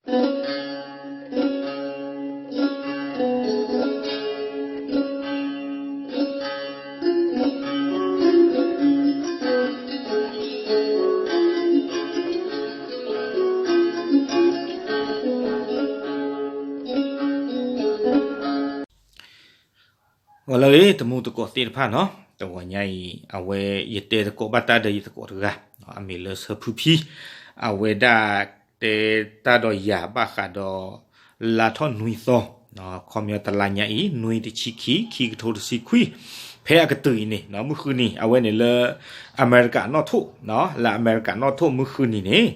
ဂီၤလၢအဂ့ၤ တမူသကိးသ့ၣ်တဖၣ်နီၤ, တဂီၤညါအံၤ အဝဲယတဲသကိးဘၣ်တၢ်ဒီးယသကိးတဂၤ, အမံၤလၢဆၢဖုဖံ, အဝဲဒၣ်တဲတၢ်ဒီးယၤဘၣ်ဃးဒီး လါထီၣ်နွံသီ, ခီပညီတလါညါအံၤ နွံတဆံခံ ခံကထိတဆံခွံ, ဖဲအကတၢၢ်အံၤန့ၣ် မုၢ်ဃုနံၤ အဝဲန့ၣ်လၢ အမဲရကၤနီၣ်ထိၣ်, လၢအမဲရကၤနီၣ်ထိၣ်မုၢ်ဃုနံၤန့ၣ်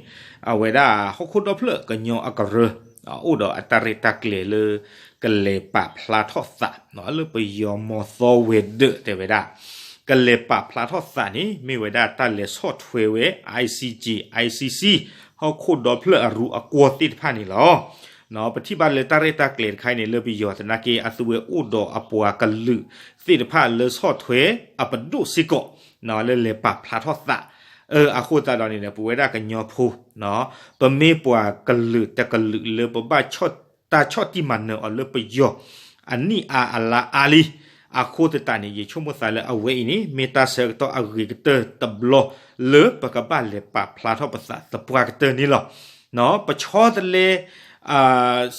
အဝဲဒၣ်ဟီၣ်ခိၣ်ဒီဖျၢၣ်ကညီအကရၢ အိၣ်ဒီးအတၢ်ရဲၣ်တၢ်ကျဲၤလၢ ကလဲၤပာ်ဖျါထီၣ်သး လၢပယီၤမီၤသီဝဲၤဒၢးတဲဝဲဒၣ် ကလဲၤပာ်ဖျါထီၣ်သးန့ၣ် မ့ၢ်ဝဲဒၣ်တၢ်လဲၤဆီၣ်ထွဲဝဲ I C J I C C ဟီၣ်ခိၣ်ဒီဖျၢၣ်အရူအကွီၢ်သ့ၣ်တဖၣ်န့ၣ်လီၤ. ပထံၣ်ဘၣ်လၢတၢ်ရဲၣ်တၢ်ကျဲၤတခါအံၤန့ၣ် လၢပယီၤသနာ်က့ အသုဝဲအိၣ်ဒီးအပှၤကလုာ်သ့ၣ်တဖၣ်လၢဆီၣ်ထွဲအပဒိၣ်စ့ၢ်ကီး လၢလဲၤပာ်ဖျါထီၣ်သး အဃိသတးဒီးန့ၣ်ဒီး ပဝဲဒၣ်ကညီဖိ ပမ့ၢ်ပှၤကလုာ်တကလုာ်လၢပဘၣ်ဆီၣ် တၢ်ဆီၣ်တံၢ်မၤနၢၤအီၤလၢပယီၤ အနံၣ်အါအလါအါလံ. အဃိသတးန့ၣ် ယဆိကမိၣ်သးလၢအဝဲအံၤန့ၣ် မ့ၢ်တၢ်ဆၢကတီၢ်အဂ့ၤကတၢၢ်တဘျီ လၢပကဘၣ်လဲၤပာ်ဖျါထီၣ်ပသးသပှၢ်ကတၢၢ်န့ၣ်လီၤ. ပဆီတလဲ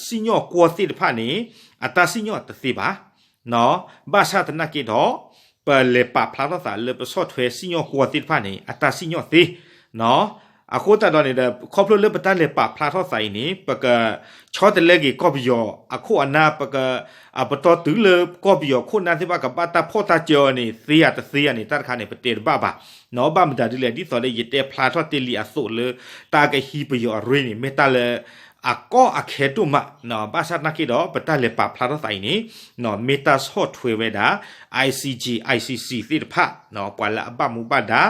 စံၣ်ညီၣ်ကွီၢ်သ့ၣ်တဖၣ်န့ၣ် အတၢ်စံၣ်ညီၣ်တသ့ဘၣ်. ဘၣ်ဆၣ်သနာ်က့ဒီး ပလဲၤပာ်ဖျါထီၣ်သးလၢပဆီၣ်ထွဲစံၣ်ညီၣ်ကွီၢ်သ့ၣ်တဖၣ်န့ၣ် အတၢ်စံၣ်ညီၣ်သ့. အဃိသတးဒီးန့ၣ်ဒီး ခီဖျိလၢပတၢ်လဲၤပာ်ဖျါထီၣ်သးအံၤန့ၣ် ပကဆီတလဲက့ၤကီၢ်ပယီၤအခိၣ်အနၢ် ပက ပတီၢ်တုၤလၢကီၢ်ပယီၤခိၣ်နၢ်သ့ၣ်တဖၣ်ကဘၣ်တၢ်ဖီၣ်တၢ်စၢအီၤန့ၣ် သ့ဧါတသ့ဧါန့ၣ် တၢ်တခါန့ၣ် ပတဲတဘၣ်ဘၣ်. ဘၣ်မတၤဒ်လဲၣ် ဒ်သိးလၢယတဲဖျါထီၣ်တ့ၢ်လံအသိးလၢ တၢ်ကဟံးပယီၤအရ့န့ၣ် မ့ၢ်တၢ်လၢ အကီအခဲဒိၣ်မး, ဘၣ်ဆၣ်သနာ်က့ဒီး ပတၢ်လဲၤပာ်ဖျါထီၣ်သးအံၤန့ၣ် မ့ၢ်တၢ်ဆီၣ်ထွဲဝဲဒၣ် I C J I C C သ့ၣ်တဖၣ် ပှၤလၢအဘၣ်မူဘၣ်ဒါ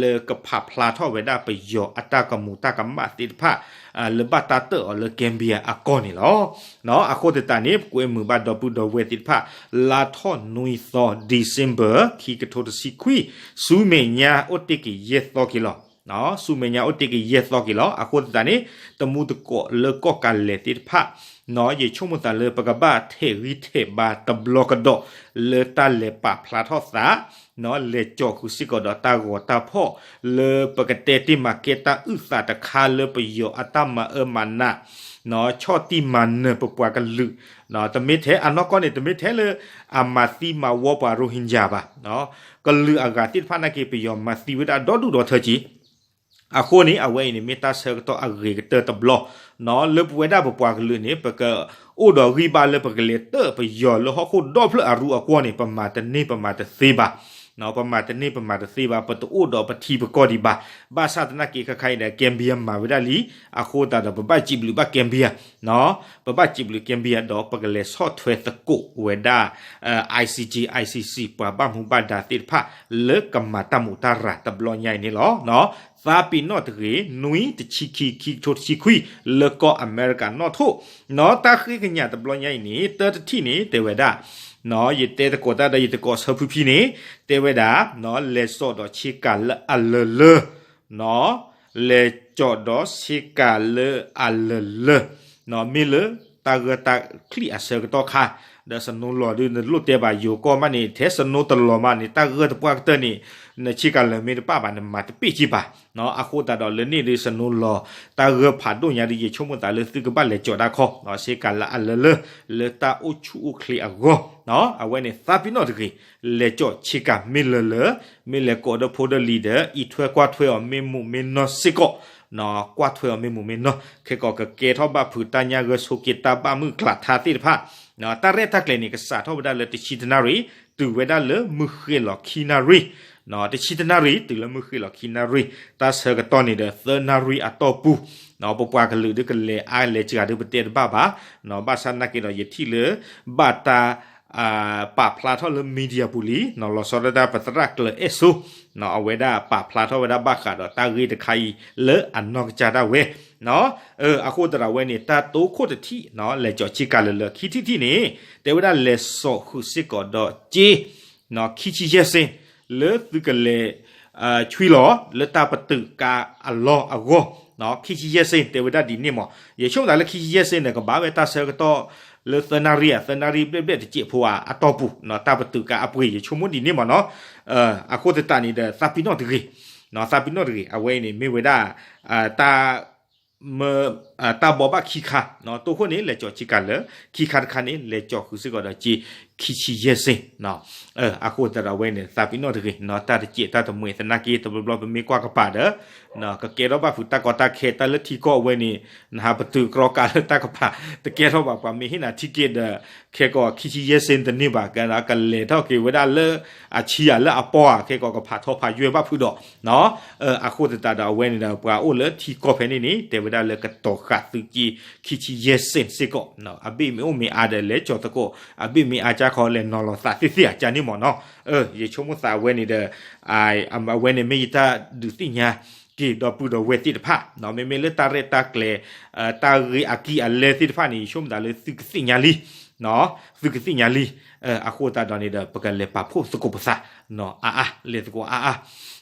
လၢကပာ်ဖျါထီၣ်ဝဲဒၣ်ပယီၤအတၢ်ကမူၤတၢ်ကမၣ်သ့ၣ်တဖၣ် လၢဘၣ်တၢ်တၢၣ်အီၤလၢ Gambia အကီၢ်န့ၣ်လီၤ. အဃိသတးန့ၣ် ပကွဲမုာ်ဘၣ်ဒီပုၢ်ဒီဝဲၢ်သ့ၣ်တဖၣ် လါထီၣ်နွံသီ December ခံကထိတဆံခွံ, ဆူမဲာ်ညါအိၣ်တ့ၢ်က့ၤယဲၢ်သီက့ၤလီၤ. ဆူမဲာ်ညါအိၣ်တ့ၢ်က့ၤယဲၢ်သီက့ၤလီၤ. အဃိသတးန့ၣ် တမူသကိးလၢကီၢ်ကးလဲၣ်သ့ၣ်တဖၣ် ယဆိကမိၣ်သးလၢပကဘၣ်ထဲးဂံၢ်ထဲးဘါတဘျီကဒီး လၢတၢ်လဲၤပာ်ဖျါထီၣ်သး လဲၤကၠီာ်ဃုာ်စ့ၢ်ကီးဒီးတၢ်ဂီၤတၢ်ဖီၣ် လၢပကတဲတ့ၢ်မၤကဲတၢ်အုၣ်သးတခါလၢပယီၤအတၢ်မၤအၢမၤနး ဆီၣ်တံၢ်မၤနၢၤပပှၤကလုာ် တမ့ၢ်ထဲအနီၢ်ကီၢ်န့ၣ် တမ့ၢ်ထဲလၢ အမၤသံမၤဝီပှၤ Rohingya ဘၣ်. ကလုာ်အဂၤသ့ၣ်တဖၣ်နာ်က့ ပယီၤမၤသံဝဲဒၣ်ဒီဒူၣ်ဒီထၢက့ၤ အဃိန့ၣ် အဝဲအံၤန့ၣ် မ့ၢ်တၢ်ဆၢကတီၢ်အဂ့ၤကတၢၢ်တဘျီ လၢပဝဲဒၣ်ပပှၤကလုာ်န့ၣ် ပကအိၣ်ဒီးဂံၢ်ဘါလၢပကလဲၤတၢၣ်ပယီၤလၢဟီၣ်ခိၣ်ဒီဖျၢၣ်အရူအကွီၢ်န့ၣ် ပမၤတန့ၢ်ပမၤတသ့ဘၣ်. ပမၤတန့ၢ်ပမၤတသ့ဘၣ် ပတအိၣ်ဒီးပထံပကီၢ်ဒံးဘၣ်. ဘၣ်ဆၣ်သနာ်က့ခဲခါအံၤဒီး Gambia မၤဝဲဒၣ်လံ, အဃိသတးဒီး ပဘၣ်စံးဘျုးဘၣ် Gambia ပဘၣ်စံးဘျုး Gambia ဒီးပကလဲၤဆီၣ်ထွဲသကိးဝဲဒၣ် I C J I C C ပှၤဘၣ်မူဘၣ်ဒါသ့ၣ်တဖၣ် လၢကမၤတၢ်မူးတၢ်ရၤတဘျီညါအံၤန့ၣ်လီၤ. သးပ့ၤနီၣ်တဂ့ၤ နွံတဆံခံ ခံကထိတဆံခွံ လၢကီၢ်အမဲရကၤနီၣ်ထိၣ်, တၢ်ဃ့ကညးတဘျီညါအံၤန့ၣ် တၢတထံၣ်န့ၣ် တဲဝဲဒၣ် ယတဲသကိးတၢ်ဒီးယသကိးဆၢဖုဖံန့ၣ် တဲဝဲဒၣ် လဲၤစိာ်ဒီးဆ့ကၤလၢအလၢာ်လၢာ် လဲၤစိာ်ဒီးဆ့ကၤလၢအလၢာ်လၢာ်, မ့ၢ်လၢတၢ်ဂၢၢ်တၢ်ကျိၤအဆၢကတီၢ်ခါ, ဒီးစနိလီၤဒုးနလိၣ်တဲဘၣ်ယိၤကီၢ်မးန့ၣ် ထဲစနိတလီၤမးန့ၣ် တၢ်ဂၢၢ်တပှၢ်ကတၢၢ်န့ၣ် နဆ့ကၤလၢာ်မ့ၢ်တပၣ်ဘၣ် နမၤတပ့ၢ်က့ၤဘၣ်. အဃိသတးဒီးလၢန့ၣ်ဒုးစနိလီၤ တၢ်ဂၢၢ်ဖးဒိၣ်ညါဒုး ယဆိကမိၣ်သးလၢသုကဘၣ်လဲၤစိာ်တၢ်ခီ ဆ့ကၤလၢအလၢာ်လၢာ် လၢတၢ်အိၣ်ဆူၣ်အိၣ်ချ့အဂီၢ်, အဝဲန့ၣ်သးပ့ၤနီၣ်တဂ့ၤ လဲၤစိာ်ဆ့ကၤမ့ၢ်လၢာ်လၢာ်, မ့ၢ်လဲၤကိးဒီးဖိဒီးလံၤဒီး အံးထွဲကွၢ်ထွဲအီၤမ့ၢ်မူးမ့ၢ်နီၢ်စ့ၢ်ကီး, ကွၢ်ထွဲအီၤမ့ၢ်မူးမ့ၢ်နီၢ် ခဲကိးကကဲထီၣ်ဘၣ်ဖုးတၢ်ညၣ်ဂၢၢ်ဆိးက့တၢ်ဘၣ်မုၢ်ကျးထါသ့ၣ်တဖၣ်, တၢ်ရဲၣ်တၢ်ကျဲၤန့ၣ် ကစးထီၣ်ဝဲဒၣ်လၢတဆံတနၣ်ရံၣ် တုၤဝဲဒၣ်လၢမုၢ်ဃ့ၢ်လီၤခံနၣ်ရံၣ်, တဆံတနၣ်ရံၣ် တုၤလၢမုၢ်ဃ့ၢ်လီၤခံနၣ်ရံၣ်, တၢ်ဆၢကတီၢ်န့ၣ်ဒီးသၢနၣ်ရံၣ်အတီၢ်ပူၤ, ပပှၤကလုာ်ဒုးကလဲၤအါလဲၤစှၤဒုးပတဲတဘၣ်ဘၣ်, ဘၣ်ဆၣ်သနာ်က့ဒီးယထံၣ်လၢ ဘၣ်တၢ် ပာ်ဖျါထီၣ်လၢ media ပူၤလံ, လီၤဆီဒၣ်တၢ်ပသရၣ်ကျၢၤအဲၣ်စိ, အဝဲဒၣ်ပာ်ဖျါထီၣ်ဝဲဒၣ်ဘၣ်ဃးဒီးတၢ်ဂ့ၢ်တခါအံၤလၢအနီၢ်ကစၢ်ဒၣ်ဝဲ, အဃိသတးဒီးဝဲန့ၣ် တၢ်တိခိၣ်တထံၣ် လဲၤစိာ်ဆ့ကၤလၢာ်လၢာ် ခံထံၣ်တထံၣ်န့ၣ် တဲဝဲဒၣ်လဲၤစိာ်ဃုာ်စ့ၢ်ကီးဒီးစ့ ခံဆံယဲၢ်စ့ၣ် လၢသုကလဲၤ ဆွံလီၤ လၢတၢ်ပတုာ်ကါအလီၢ်အဂီၢ်, ခံဆံယဲၢ်စ့ၣ် တဲဝဲဒၣ်ဒ်န့ၣ်မး. ယဆိကမိၣ်သးလၢခံဆံယဲၢ်စ့ၣ်န့ၣ် ကဘၣ်ဝဲတၢ်ဆၢကတီၢ်လၢသၢနၣ်ရံၣ်ဧါ သၢနၣ်ရံၣ်ဘျဲၣ်ဘျဲၣ်တစဲးဖိဧါ အတီၢ်ပူၤ တၢ်ပတုာ်ကါအပှ့ၤ ယဆိကမိၣ်ဒ်န့ၣ်မးနီၤ. အဃိသတးန့ၣ်ဒီး သးပ့ၤနီၣ်တဂ့ၤ, သးပ့ၤနီၣ်တဂ့ၤ အဝဲအံၤန့ၣ် မ့ၢ်ဝဲဒၣ် တၢ် မ တၢ်ဘိးဘၣ်ခံခါ တိၢ်ခိၣ်န့ၣ် လဲၤကၠီၤဆ့ကၤလၢာ် ခံခါတခါန့ၣ် လဲၤကၠီၤဃုာ်စ့ၢ်ကီးဒီးစ့ ခံဆံယဲၢ်စ့ၣ်. အဃိသတးဒီးအဝဲန့ၣ် သးပ့ၤနီၣ်တဂ့ၤ တၢ်တစဲးတၢ်တမှဲၤသနာ်က့ တဘျီဘျီပမ့ၢ်ကွၢ်ကပၤဒီး ကကဲထီၣ်ဘၣ်ဖုးတၢ်ကီတၢ်ခဲ တၢ်လၢထံကီၢ်အဝဲန့ၣ် နဟးပတုာ်ကြီကါလၢတၢ်ကပၤ တကဲထီၣ်ဘၣ် ပှၤမ့ၢ်ဟ့ၣ်နၤထံက့ဒီး ခဲကီးခံဆံယဲၢ်စ့ၣ်တန့ၢ်ဘၣ် ကလဲၤထီၣ်က့ၤဝဲဒၣ်လၢ အဆံးဧါလၢအပီၢ်ဧါ ခဲကီးကဖးထီဖးယွဲၢ်ဘၣ်ဖုးဒီး အဃိသတးဒီးအဝဲန့ၣ်ဒီး ပှၤအိၣ်လၢထံကီၢ်ဖဲန့ၣ်န့ၣ် တဲဝဲဒၣ်လၢကတီၤဃာ်သုးက့ခံဆံယဲၢ်စ့ၣ်စ့ၢ်ကီး အဘ့ၣ်မ့ၢ်အိၣ်မ့ၢ်အါဒီးလဲၤကၠီၤသကိး အဘ့ၣ်မ့ၢ်အါကၢ်ခီလဲၤနီၤလီၤသးသ့ၣ်သ့ၣ်ဧါကၢ်န့ၣ်မးနီၤ. ယဆိကမိၣ်သးအဝဲန့ၣ်ဒီး အဝဲန့ၣ်မ့ၢ်ယတၢ်ဒုးသ့ၣ်ညါက့ၤဒီပုၢ်ဒီဝဲၢ်သ့ၣ်တဖၣ် မ့မ့ၢ်လၢတၢ်ရဲၣ်တၢ်ကျဲၤ တၢ်ဂ့ၢ်အကံၢ်အလဲသ့ၣ်တဖၣ်န့ၣ် ယဆိကမိၣ်သးလၢသုကသ့ၣ်ညါလံ သုကသ့ၣ်ညါလံ. အဃိသတးဒီးန့ၣ်ဒီး ပကလဲၤပာ်ဖှိၣ်သကိးပသး အါအါ လဲၤသကိးအါအါ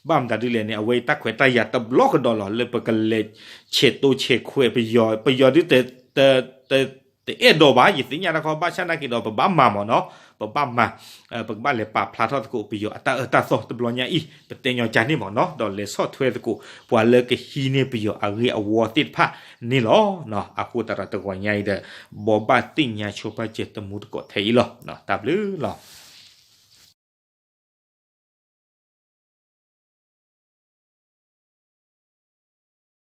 ဘၣ်မတၤဒ်လဲၣ်န့ၣ် အဝဲအံၤတၢ်ခွဲးတၢ်ယာ်တဘျီကဒီးလီၤ လၢပကလဲၤဆဲးတိဆဲးခွဲးပယီၤ ပယီၤဒုး တအဲၣ်ဒိးဘၣ် ယသ့ၣ်ညါတၢ်ခီ ဘၣ်ဆၣ်နာ်က့ဒီး ပဘၣ်မၤမးနီၤ ပဘၣ်မၤ ပကဘၣ်လဲၤပာ်ဖျါထီၣ်သကိးပယီၤအတၢ်အၢတၢ်သီတဘျီညါအံၤ ပတဲညီကၢ်န့ၣ်မးနီၤ ဒီးလဲၤဆီၣ်ထွဲသကိး ပှၤလၢကဟံးန့ၢ်ပယီၤအဂ့ၢ်အဝီသ့ၣ်တဖၣ်န့ၣ်လီၤ. အဃိသတးဒီးတဂီၤညါအံၤဒီး ဘိးဘၣ်သ့ၣ်ညါဆိပာ်စၢၤတမူတကိးထဲအံၤလီၤ. တၢ်ဘျုးလီၤ.